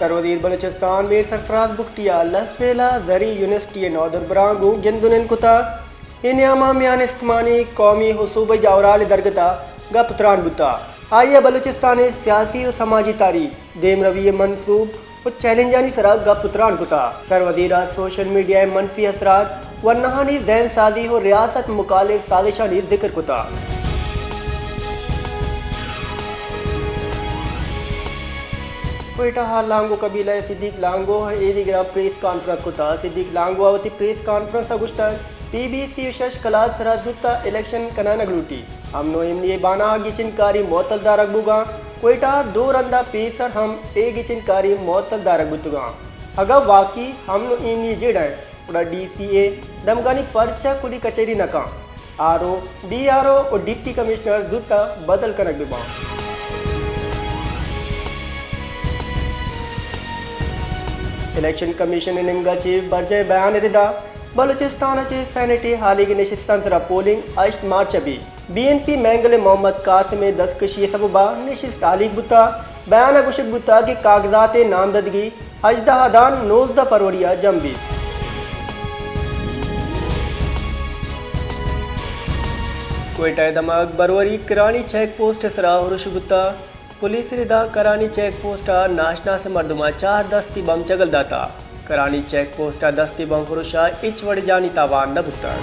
سروزیر بلوچستان میر سرفراز بگٹی ءَ لسبیلہ زرعی یونیورسٹی ءِ نودربراں گوں گند ءُ نند کتگ۔ اے نیام ءَ میان استمانی، قومی ءُ صوبائی جاورھال ءِ درگت ءَ گپ ءُ تران بوتگ۔ آئی ءَ بلوچستان ءِ سیاسی ءُ سماجی تاریخ، دیمروی ءِ منسوب ءُ چیلنجانی سرا گپ ءُ تران کتگ۔ سروزیر ءَ سوشل میڈیا ءِ منفی اثرات ورناہانی ذہن سازی ءُ ریاست مخالف سازشانی ذکر کتگ۔ کوئٹہ ءَ لانگو قبیلہ ءِ صدیق لانگو ءَ اے دیگر ءَ پریس کانفرنس کتگ۔ صدیق لانگو ءَ وتی پریس کانفرنس ءَ گوشتگ، پی بی سی ءُ شش قلات ءِ سرا زوت ءَ الیکشن کنائینگ لوٹیت۔ امن ءُ ایمنی ءِ باناں گچین کاری معطل دارگ بوگاں۔ کوئٹہ ءَ دو رند ءَ پیسر ہم اے گچین کاری معطل دارگ بوتگاں۔ اگاں واقعی امن ءُ ایمنی جیڑہ انت، گڑا ڈی سی اے دمگانی پرچہ کلی کچہری نہ کنت؟ R O, D R O ءُ ڈپٹی کمشنر زوت ءَ بدل کنگ بہ بنت۔ الیکشن کمیشن ءِ نیمگ ءَ چہ برجاہیں بیان ءِ ردا بلوچستان ءَ چہ سینیٹ ءِ ہالیگ ءِ نشستانی سرا پولنگ ہشت مارچ ءَ بیت۔ بی این پی مینگل ءِ محمد قاسم ءِ دزکشی ءِ سبب ءَ نشست ہالیگ بوتگ۔ بیان ءَ گوشگ بوتگ کہ کاغذات ءِ نامزدگی ہژدہ ءَ داں نوزدہ فروری ءَ جم بیت۔ کوئٹہ ءِ دمگ بروری کرانی چیک پوسٹ ءِ سرا ارش بوتگ۔ پولیس ءِ ردا کرانی چیک پوسٹ ءَ ناشناسیں مردماں چار دستی بم چگل داتگ۔ کرانی چیک پوسٹ ءَ دستی بم فروش ءَ ہچ وڑیں جانی تاوان نہ بوتگ۔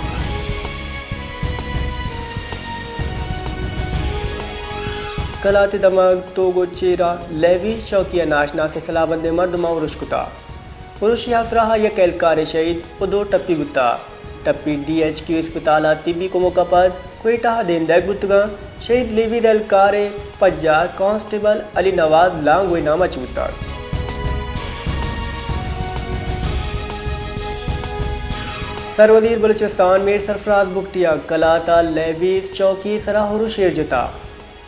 کلات ءِ دمگ توگ ءُ چیر ءَ لیویز چوکی ءَ ناشناسیں سلاہ بندیں مردماں ارش کتگ۔ ارش ءِ ہترہ ءَ یک اہلکارے شہید ءُ دو ٹپی بوتگ۔ ٹپی ڈی ایچ کیو اسپتال ءَ طبی کمک ءَ پد کوئٹہ ءَ دیم دئیگ بوتگاں۔ شہید لیویز اہلکار ءِ پجار کانسٹیبل علی نواز لانگو ءِ نام ءَ چہ بوتگ۔ سروزیر بلوچستان میر سرفراز بگٹی ءَ کلات ءَ لیویز چوکی ءِ سرا ارش ایر جتگ۔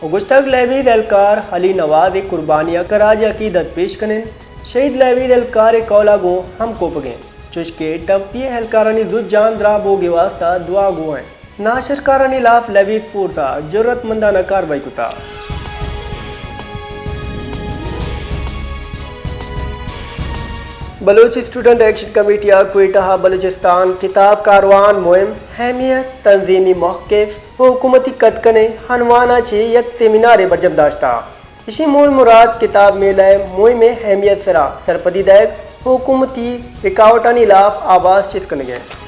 ءُ گوشتگ، لیویز اہلکار علی نواز ءِ قربانی ءَ خراج عقیدت پیش کن انت۔ شہید لیویز اہلکار ءِ قول ءَ گوں ہمکوپگ انت، چوشکہ ٹپی ءِ اہلکارانی زوت جان دراہ بوگ ءِ واستہ دعا گو انت۔ ناشرکارانی ہلاف لیویز فورس ءَ جرات مندانہ کاروائی کتگ۔ بلوچ اسٹوڈنٹ ایکشن کمیٹی ءَ کوئٹہ ءَ بلوچستان کتاب کاروان مہم، اہمیت، تنظیمی موقف، ءُ حکومتی کتکنیں عنوان ءَ چہ یک سیمینارے برجم داشتگ۔ ایشی مول مراد کتاب میلہ ءِ مہم ءِ اہمیت ءِ سرا سرپدی دئیگ ءُ حکومتی رکاوٹانی ہلاف آواز چست کنگ انت۔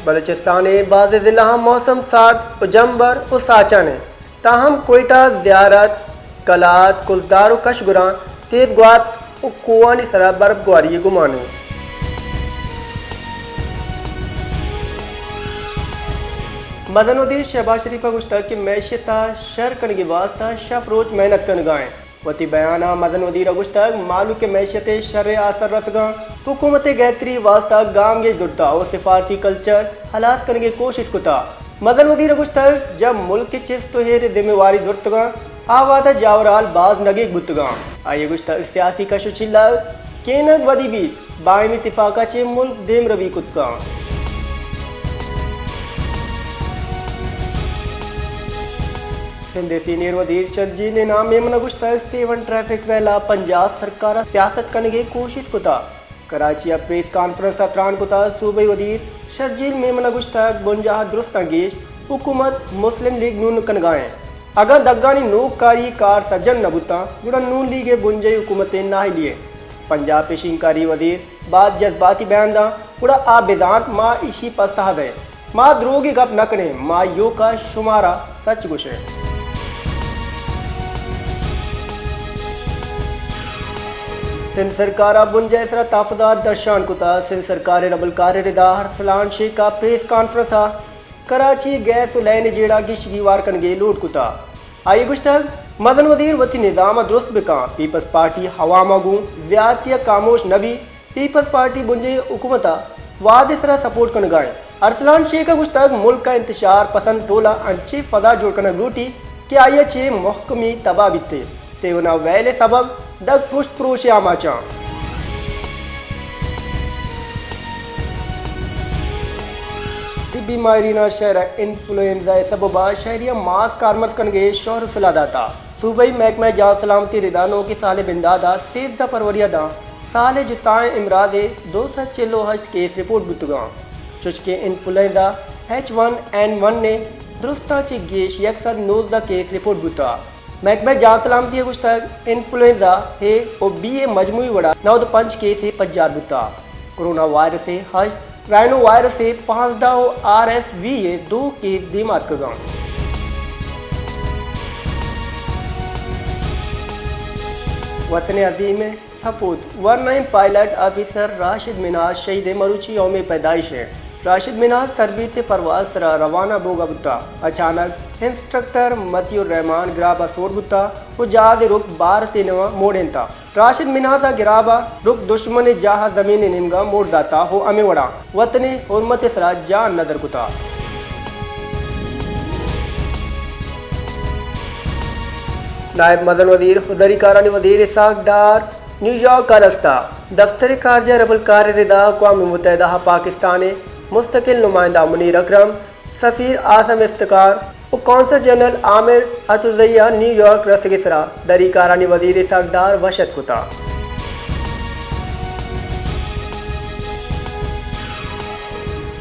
بلوچستان ءِ بازیں ضلعاں موسم سارد ءُ جمبر ءُ ساچان انت۔ تاہم کوئٹہ، زیارت، کلات، کلدار ءُ کشگران تیز گوات ءُ کوہانی سرا برف گواری ءِ گمان انت۔ مزن وزیر شہباز شریف ءَ گوشتگ کہ معیشت ءَ شر کنگ ءِ واستہ شپ روچ محنت کنگ ءَ انت۔ وتی بیان ءَ مزن وزیر ءَ گوشتگ، مہلوک ءِ معیشت ءَ شریں آسر رسگ ءَ انت، حکومت ءَ گہتری ءِ واستہ گامگیج زرتگ ءُ سفارتی کلچر ہلاس کنگ ءِ کوشست کتگ۔ مزن وزیر ءَ گوشتگ، جب ملک ءِ چست ءُ ایر ءِ ذمہ واری زرتگ انت، آ وہد ءَ جاورحال باز نگیگ بوتگ انت۔ آئی ءَ گوشتگ، سیاسی کش ءُ چلگ کینگ ودی بیت، باہمی تفاق ءَ چہ ملک دیمروی کت کنت۔ سندھ ءِ سینئر وزیر شرجیل انعام میمن ءَ گوشتگ، سیون ٹریفک ویل ءَ پنجاب سرکار ءَ سیاست کنگ ءِ کوشست کتگ۔ کراچی ءَ پریس کانفرنس ءَ تران کتگ۔ صوبائی وزیر شرجیل میمن ءَ گوشتگ، بنجاہ ءَ درستاں گیش حکومت مسلم لیگ نون کنگ ءَ انت۔ اگاں دگانی نوک کاری کار سجن نہ بوتاں، گڑا نون لیگ ءِ بنجاہی حکومت ءِ نااہلی انت۔ پنجاب ءِ شنگکاری وزیر باز جذباتی بیان داں، گڑا آ بزانت ما ایشی پسہ دئیں۔ ما دروگی گپ نہ کنیں، ما ایوک ءَ شمارا سچ گوشیں۔ سندھ سرکار ءَ بنجاہ ءِ سرا تحفظات درشان کتگ۔ سندھ سرکار ءِ ربلکار ءِ ردا ارسلان شیخ ءَ پریس کانفرنس ءَ کراچی گیس ءُ لین ءِ جیڑہ گیشگیوار کنگ ءِ لوٹ کتگ۔ آئی ءَ گوشتگ، مزن وزیر وتی نظام ءَ درست بکن، پیپلز پارٹی عوام ءَ گوں زیادتی ءَ خاموش نہ بیت۔ پیپلز پارٹی بنجاہی حکومت ءَ وہد ءِ سرا سپورٹ کنگ ءَ انت۔ ارسلان شیخ ءَ گوشتگ، ملک ءَ انتشار پسند ٹولہ انچیں فضا جوڑ کنگ لوٹیت کہ آئی ءَ چہ مھکمی تباہ بیت۔ سیون ءِ ویل ءِ سبب دگ پشت پروش ءِ آماچاں۔ دی بیماری نا شہر انفلوئنزا ءِ سبب ءَ شہری ءَ ماسک کارمرز کنگ ءِ شور و سلاہ داتا۔ صوبائی محکمہ جان سلامتی ردا نوکیں سال ءِ بندات ءَ سیزدہ فروری ءَ داں سال ءِ جتائیں امراض ءِ دو سد چل و ہشت کیس رپورٹ بوتگاں، چوشکہ influenza H one N one ءِ درستاں چہ گیش یک سد نوزدہ کیس رپورٹ بوتا۔ محکمہ جان سلامتی ءَ گوشتگ، انفلوئنزا اے و بی ءِ مجموعی وڑا نود و پنچ کیسے پجار بوتا۔ کرونا وائرس ءِ ہشت، رائنو وائرس ءِ پانزدہ و آر ایس وی ءِ دو کیس دیما اتکگاں۔ وطن عظیم ءِ سپوت ورنائیں پائلٹ آفیسر راشد منہاز شہید ءِ مروچی یوم پیدائش ءَ۔ راشد منہاز تربیت ءِ پرواز سرا روانہ بوگا بوتا۔ اچانک انسٹرکٹر مطیع الرحمان گرابا سوڑ بوتا و جہاز ءِ رخ بھارت ءِ نیمگا موڑینتا۔ راشد منہاز ءَ گرابا رخ دشمن ءِ جاہ ءَ زمین ءِ نیمگا موڑ داتا و ہمے وڑا وطن ءِ حرمت ءِ سرا جان ندر کتا۔ نائب مزن وزیر و دری کارانی وزیر اسحاق ڈار نیویارک ءَ رستا۔ دفتر خارجہ رب الکار ءِ ردا اقوام متحدہ ءَ پاکستان ءِ مستقل نمائندہ منیر اکرم، سفیر عاصم افتخار و قونصل جنرل عامر اتوزئی ءَ نیویارک رسگ ءِ سرا دری کارانی وزیر اسحاق ڈار وش اتک کتا۔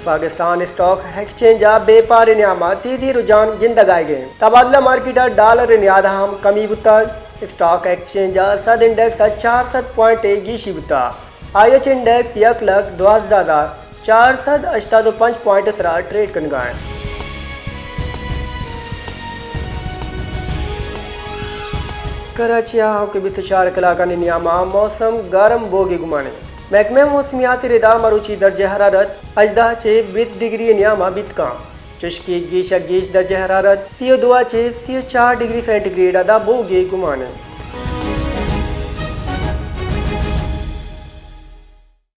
پاکستان اسٹاک ایکسچینج ءَ بیپار ءِ نیام ءَ تیزی رجحان گندگ آئیگ ءَ۔ تبادلہ مارکیٹ ءَ ڈالر ءِ نیاد ءَ ہم کمی بوتگ۔ اسٹاک ایکسچینج ءَ سد انڈیکس ءَ چار سد پوائنٹ ءِ گیشی بوتگ۔ آئی ایچ انڈیکس یک لکھ دوازدہ ہزار چار سد ہشتاد و پنچ پوائنٹ ءِ سرا ٹریڈ کنگ ءَ اِنت۔ کراچی ءَ آؤکیں بیست و چار کلاکانی نیام ءَ موسم گرم بوگ ءِ گمان اِنت۔ محکمہ موسمیات ءِ ردا مروچی درجہ حرارت ہژدہ چہ بیست ڈگری ءِ نیام ءَ بیت کنت، چوشکہ گیش ءَ گیش درجہ حرارت سی و دو چہ سی و چار ڈگری سینٹی گریڈ ادا بوگ ءِ گمان اِنت۔